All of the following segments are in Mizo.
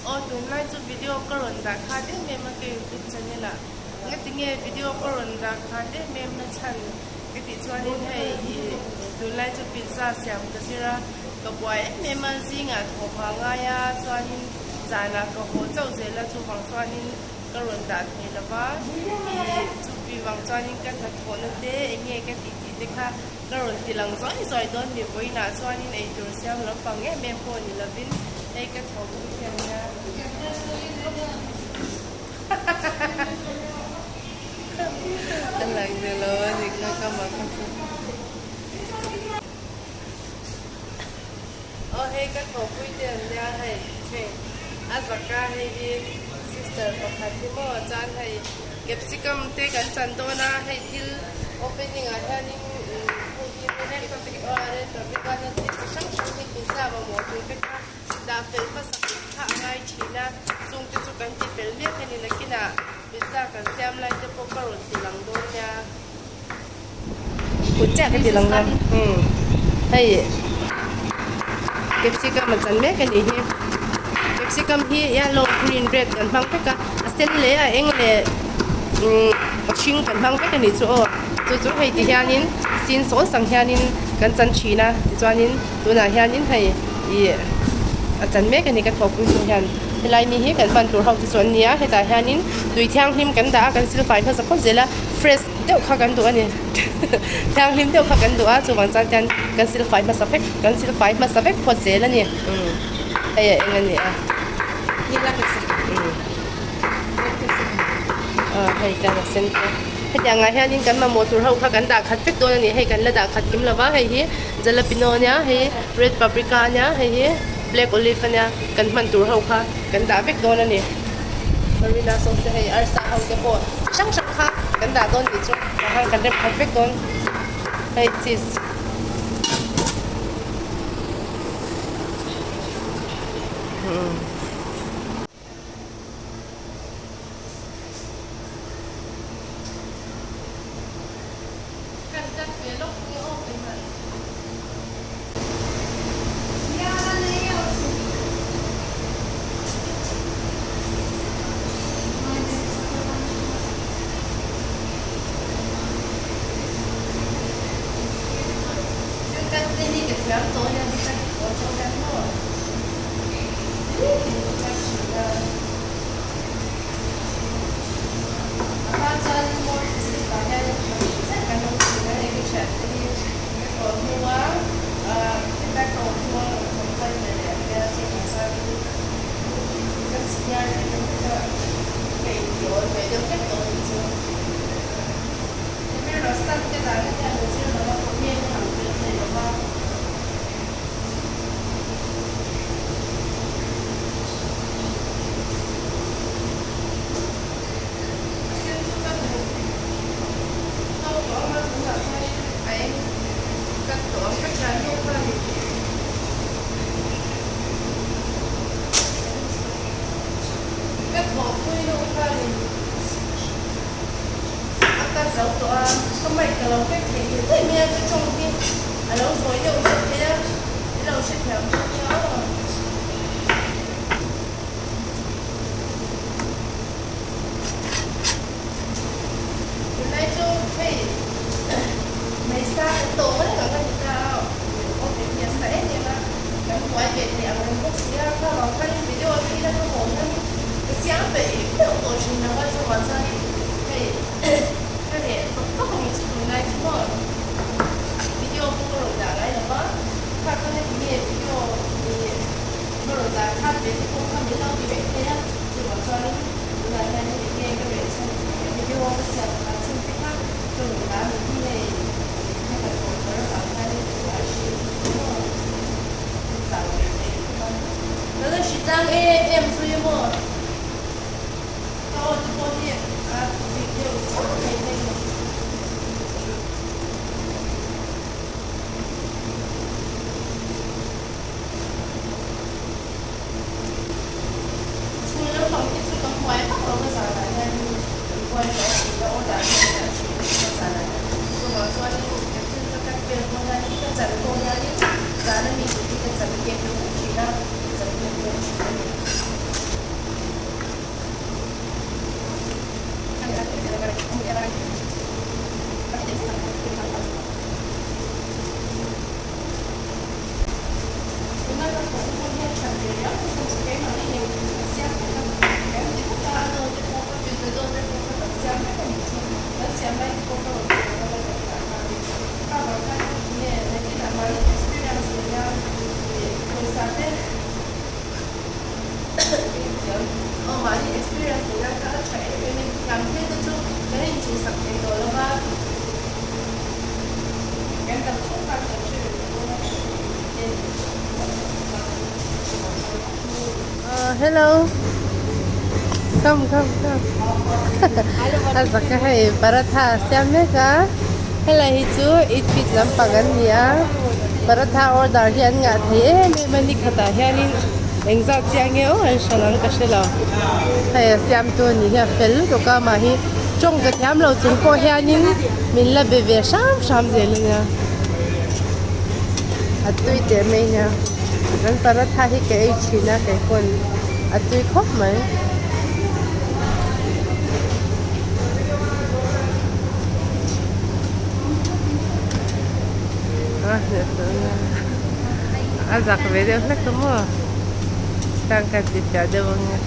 Aw tunlai chu video ka rawn dah khat em em a ka youtube channel ah ngatinge video ka rawn dah khat em em na chhan ka tih chuanin hei ih tunlai chu pizza siam ka zir a ka buai em em a zingah thawh hma ngai a chuanin zanah ka haw chauh zel a chuvang chuanin ka rawn dah thei lo va ih chupi vang chuanin ka hnathawhna te eng nge ka tih tih te kha Ka rawn ti lang zuai zuai dawn mi vawiinah chuanin eitur siam lampang em em pawh ni lovin hei ka tho pui hian nia. A lang ni lo a ni kha ka mak a chu. Aw hei ka tho pui te an nia hei hei a zaka hei hi sister pakhat hi maw chuan hei Capsicum te kan chan dawn a, hei thil opening ah hianin hei hi red paprika red paprika na thil chi hrang hrang hi pizza mamawh tur te kha dah fel hmasak vek kha a ngai thin a, chung te chu kan ti fel mek a ni nakinah pizza kan siam lai te pawh ka rawn ti lang dawn nia. Kut chiah ka ti lang a, umm hei capsicum a chan mek a nih hi capsicum hi yellow green red kan hmang vek a a sen leh a eng leh umm a hring kan hmang vek a nih chu aw chu chu hei ti hianin sin sawn sang hianin kan chan thin a tichuanin tunah hianin hei ih a chan mek a ni ka thawkpui hnu hian helai mi hi kan hman tur ho te chu an ni a hetah hianin tui thianghlim kan dah a kan silfai hmasa phawt zel a fresh deuh kha kan duh a ni thianghlim deuh kha kan duh a chuvang chuan hian kan silfai hmasa vek kan silfai hmasa vek phawt zel a ni umm hei a eng a ni a umm hei tan a sen te hetiang ah hianin kan mamawh tur ho kha kan dah khat vek dawn a ni hei kan la dah khat kim lova hei hi jalapeno a nia hei red paprika a nia hei hi black olive a nia kan hman tur ho kha kan dah vek dawn a ni. Marina sauce te hei arsa ho te pawh chi hrang hrang kha kan dah dawn tih chu tah khan kan rem khat vek dawn hei cheese. Kan cut ve lawk nge aw kan han. Thil cut te hi ka thiam tawh a nia ka cut tawh atang hian maw nitin ka cut thin a. A hma chuan mawi thlasik ah hian zet kan awm thin a hei ka thian te hi ka tawh hnu a heta ka awm hnu a rawn thawk phal ve leh ang nia chuvang chuanin ka senior te ka hmu a ka intih awl ve deuh hlek tawh anih chu. Camera stand te dahna hian a zir lo a comment a lang tel thei lo va. A sen chu ka duh tawk tawh ang a, tunah chuanin a eng kat tawh ang ka thiannu khanin ka thawhpui nu khanin a ka zo tawh a, ka mic ka lo pek thei thei thei mai a, ka tawng hi a lo zawi deuh deuh thei a, i lo hrethiam dawn nia aw. Tunlai chu hei hmeisa kan tawng reng ang a ni ta a, open hi a sa em em a, kan buai ve thei ang reng bawk si a, kha vang khanin video a phei la ka haw hianin ka siam peih deuh tawh thin lo a, chuvang chuanin hei ka reh tawk tawk a ni chu tunlai chu maw video pawh ka rawn dah ngai lo va. Hello Come come come A zak a hei paratha a siam mek a helai hi chu eat fit lampang an ni a paratha order hi an ngah thei em em a ni khatah hianin engzat chiah nge aw an hran ang ka hre lo hei a siamtu a nih hi a fel lutuk a amah hi tawng ka thiam lo chung pawh hianin min la be ve hram hram zel a nia a tui teh mai a nia an paratha hi ka ei thin a kei pawn a tui khawp mai. A zak ve deuh hlek a maw tang kha ti fiah deuh ang e.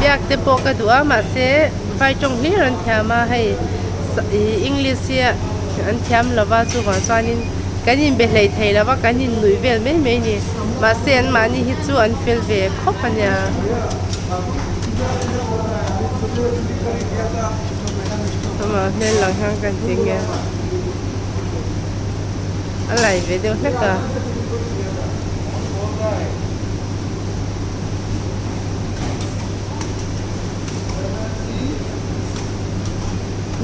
Biak te pawh ka duh a mahse vai tawng hlir an thiam a hei ih english hi an thiam lo va chuvang chuanin kan inbe hlei thei lo va kan innuih vel mai mai a ni mahse anmahni hi chu an fel ve khawp a nia. Amah hmel lang hian kan ti nge a lai ve deuh hlek a.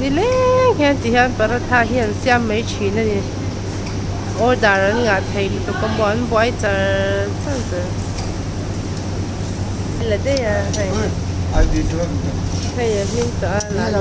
Ni leng hian ti hian paratha hi an siam mai thin a ni order an ngah thei lutuk a maw an buai char char zel. La daih a hei hei a hming tawh a la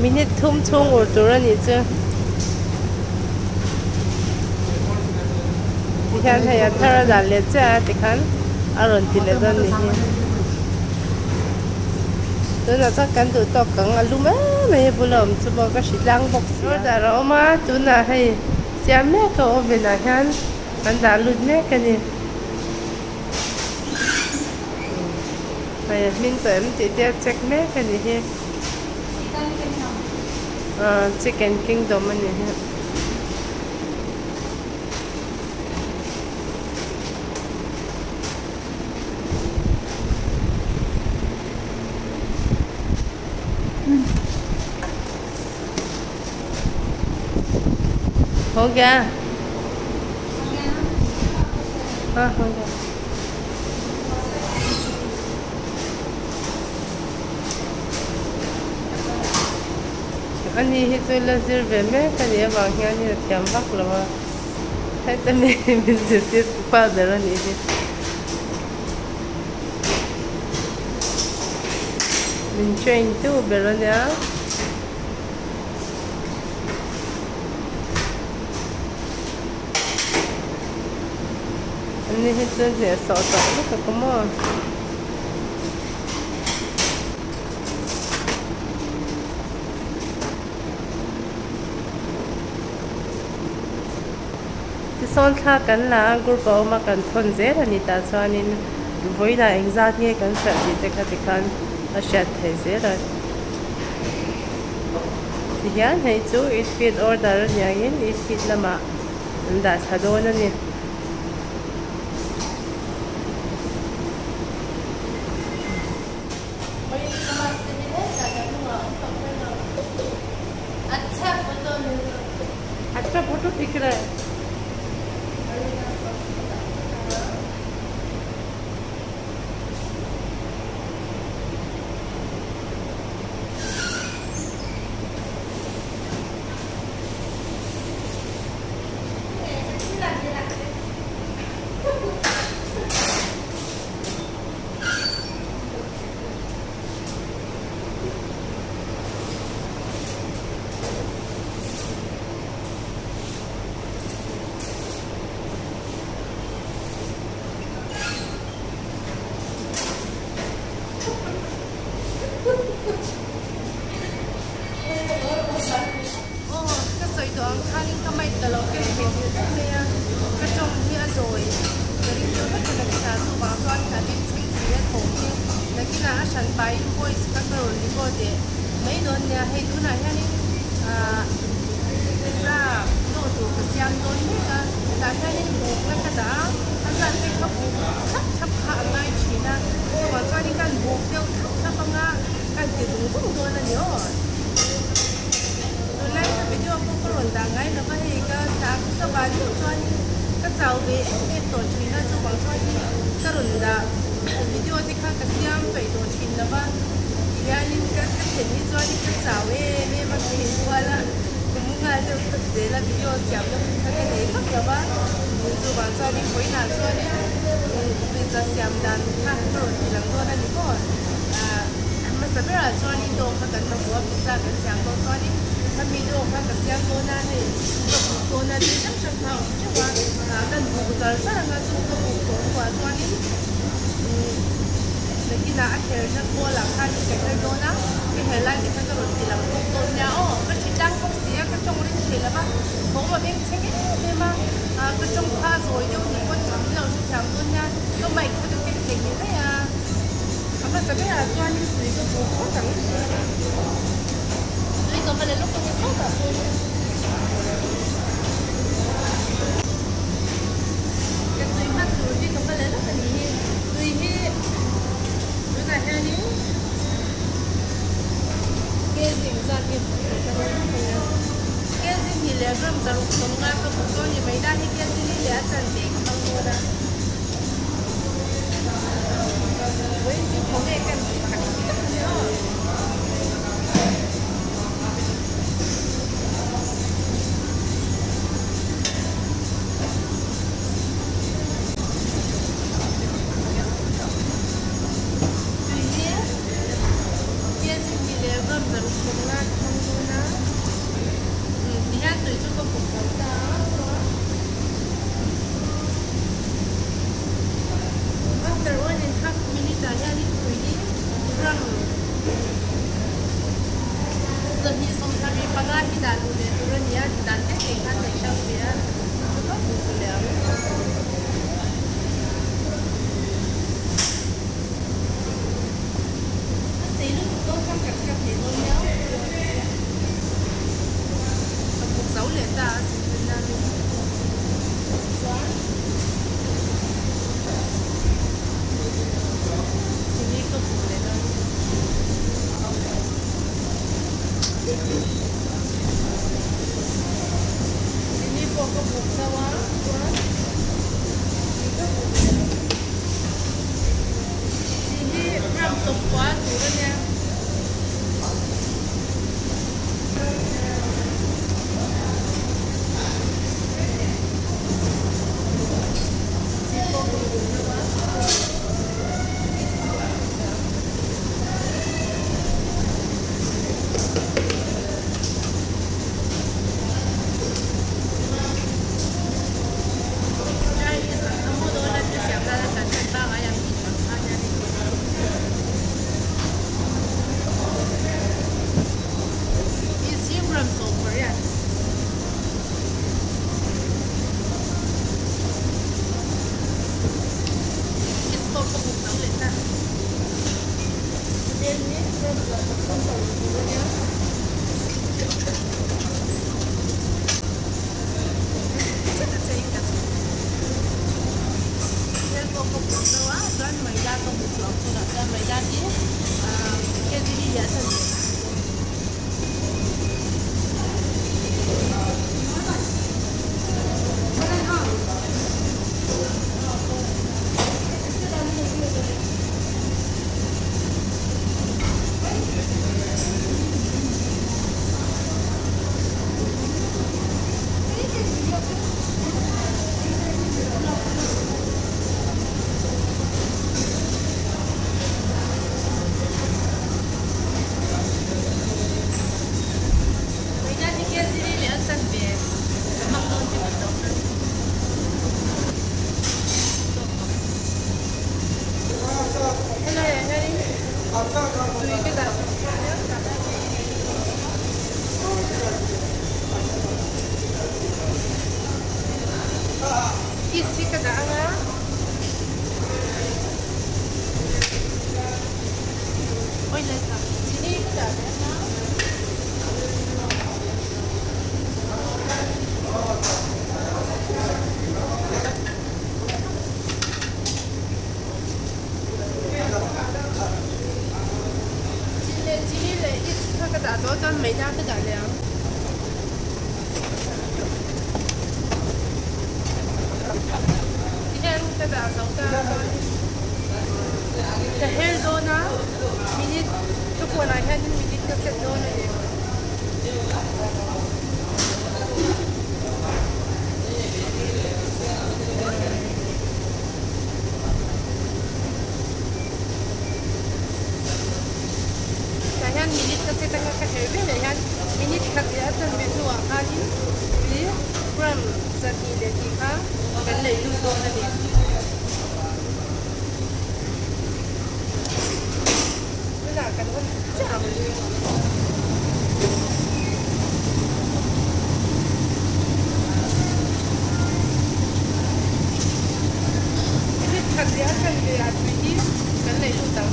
Minute thum chhung ur tur a nih chu tihian hei a thar a dan leh chiah a tikhan a rawn ti leh dawn ni hi tunah chuan kan duh tawk ang a lum em mai a bula awm chu maw ka hri tlang bawk si a order a awm a tunah hei siam mek a oven ah hian an dah lut mek a ni hei a hming tawh em tih te a check mek a ni hi ah chicken kingdom a ni hi. हो गया हाँ हो गया Ani hi chu la zir ve mek a nih avang hianin a thiam vak lo a heta mi min zirtir pa ber a nih hi min train tu ber a nia. Ani hi chu hnehsawh tawh vek a ka maw. Tisawn thla kan la a group a awm a kan thawn zel a ni tah chuanin vawiinah engzat nge kan hriat tih te kha tikhan a hriat theih zel a tihian hei chu eat fit order a ni angin eat fit lamah an dah thla dawn a ni. अच्छा photo दिख रहा है ka lo ken theihnghilh daih mai a, ka tawng hi a zawi ka ring deuh vek a nakinah chuvang chuan ka beng chheng si a thawm hi nakinah a hran pahin voice kha ka rawn record leh mai dawn nia hei tunah hianin ahh pizza dawh tur ka siam dawn mek a tah hianin bukna ka dah a a zat te kha buk thlap thlap kha a ngai thin a chuvang chuanin kan buk deuh thlap thlap anga kan ti zung zung dawn a ni aw. Tunlai chu video pawh ka rawn dah ngai lo va, hei ka dah ka ban deuh chuanin ka chau ve em em tawh thin a, chuvang chuanin ka rawn dah video te kha ka siam peih tawh thin lo va, tihianin ka ka thlen hi chuanin ka chau em em a, ka inbual a, ka mu nghal deuh tawp zel a, video siam na hun kha ka nei vak lo va, chuvang chuanin vawiinah chuanin pizza siam dan kha ka rawn ti lang dawn a ni maw. A hmasa berah chuanin dawh kha kan mamawh a, pizza kan siam dawn chuanin khami dawh kha ka siam dawn a, hei ka buk dawn a tih hrang hrang kha a awm teuh a, ah kan buk zar zar ang a, chung ka buk tawh hnuah chuanin umm nakinah a herna kawlah khanin ka her dawn a, ka her lai te kha ka rawn ti lang bawk dawn nia aw, ka ṭhi tlang bawk si a, ka ṭawng ring thei lo va, thawm a beng chheng em em a, ah ka ṭawng kha a zawi deuh ni pawn min lo hrethiam dawn nia, ka mic kha ka ken thei ngei daih a. A hmasa berah chuanin tui ka buk phawt ang. Tui ka va la lawk ang a sawtah sawn. Ka tui hman tur hi ka va la lawk a ni hi. Tui hi tunah hianin kg engzat nge buk tur ka rawn lawk ang a. Kg hnih leh gram 650 ka buk dawn ni mai. Dah hi kg li leh a chanve ka hmang dawn a. After 1.5 minute ah hianin tui hi ram 275 hi dah luh leh tur a ni a, dan te nen khan kan hrang ve a, chu chu ka hmuh duh leh ang. A sei lutuk dawn chuan kan cut leh dawn nia. Ka buk zo leh ta a sin tun nan chuan chini ka buk leh dawn. Chini pawh ka buk zo a chuan tui ka buk leh ang. Chi hi gram 90 tur a nia. Chi pawh ka buk zo a. Chini leh yeast kha ka dah tawh chuan maida ka dah leh ang. Tihian ka dah zo ta chuan ka her dawn a minute ka phone ah hian minute ka set dawn a ni. Tah hian minute ka set anga ka her veleh hian minute khat leh a chanve hnuah khanin tui gram 2 tih kha kan lei lut dawn a ni. Tunah kan hawn chiah ang. Minute khat leh a chanve ah tui hi kan lei lut ang.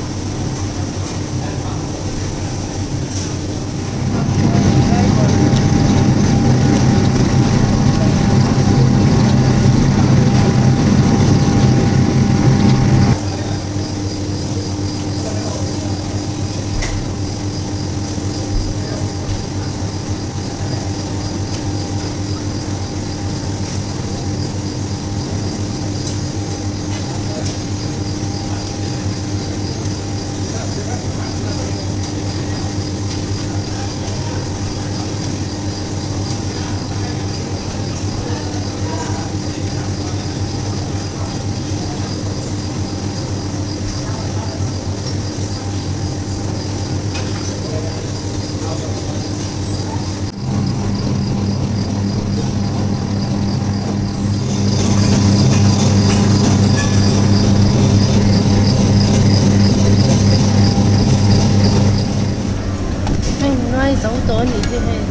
Hei ngai zo tawh a nih hi hei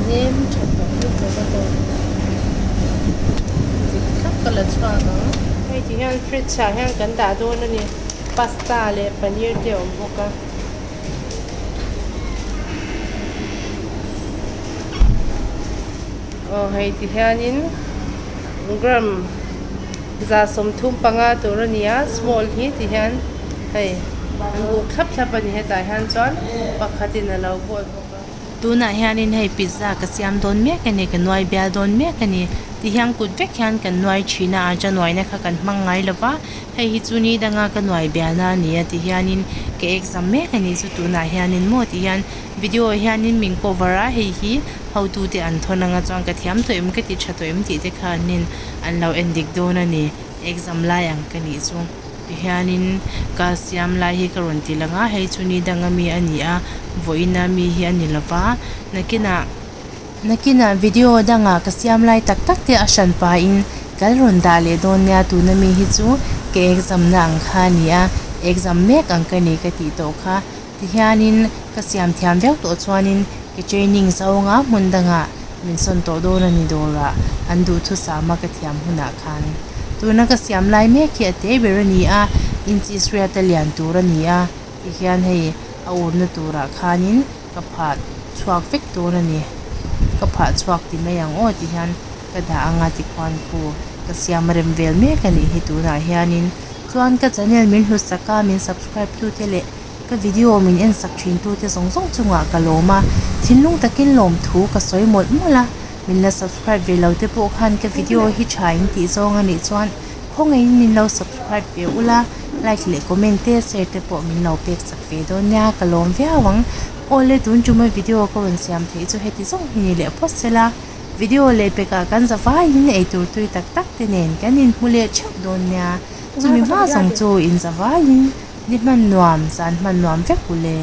nem tha tawh lutuk a tawh dik thlap ka la chhuak ang. Hei ti hian fridge ah hian kan dah dawn a ni pasta leh paneer te a awm bawk a. Aw hei ti hianin gram 35 tur a ni a small hi ti hian hei an buk thlap thlap a ni hetah hian chuan pakhatin a lo bawl bawk a. Tunah hianin hei pizza ka siam dawn mek a ni ka nuai bial dawn mek a ni ti hian kut vek hian kan nuai thin a aja nuaina kha kan hmang ngai lo va hei hi chu ni danga ka nuai bialna a ni a ti hianin ka exam mek a nih chu tunah hianin maw ti hian video hianin min cover a hei hi hotute an thawn anga chuan ka thiam tawh em ka ti tha tawh em tih te kha an in an lo en dik dawn a ni exam lai ang ka nih chu tihianin ka siam lai hi ka rawn ti lang a hei chu ni danga mi a ni a vawiina mi hi a ni lova nakinah nakinah video dangah ka siam lai tak tak te a hran pahin kal rawn dah leh dawn nia tuna mi hi chu ka exam na ang kha a ni a exam mek ang ka ni ka tih tawh kha. Tihianin ka siam thiam viau tawh chuanin ka training zawnga hmun dangah min sawn tawh dawn a ni dawrah an duhthusama ka thiam hunah khan. Tuna ka siam lai mek hi a te ber a ni a, inches riat a lian tur a ni a, tihian hei a urna turah khanin ka phah chhuak vek dawn a ni. Ka phah chhuak ti mai ang aw tihian ka dah anga tikhuan khu ka siam rem vel mek a nih hi tunah hianin chuan ka channel min hlusak a min subscribe tute leh Ka video min en sak thin tute zawng zawng chungah ka lawm a, thinlung takin lawmthu ka sawi mawlh mawlh a, min la subscribe ve lo te pawh khan ka video hi tha in tih zawng a nih chuan khawngaihin min lo subscribe ve ula, like leh comment te share te pawh min lo pek chak ve dawn nia ka lawm viau ang. Awle tun tuma video ka rawn siam theih chu heti zawng hi ni leh phawt sela, video leh pekah kan zavaiin eitur tui tak tak te nen kan inhmu leh theuh dawn nia, chumi hma zawng chu in zavaiin. Ni hman nuam, zan hman nuam vek u le.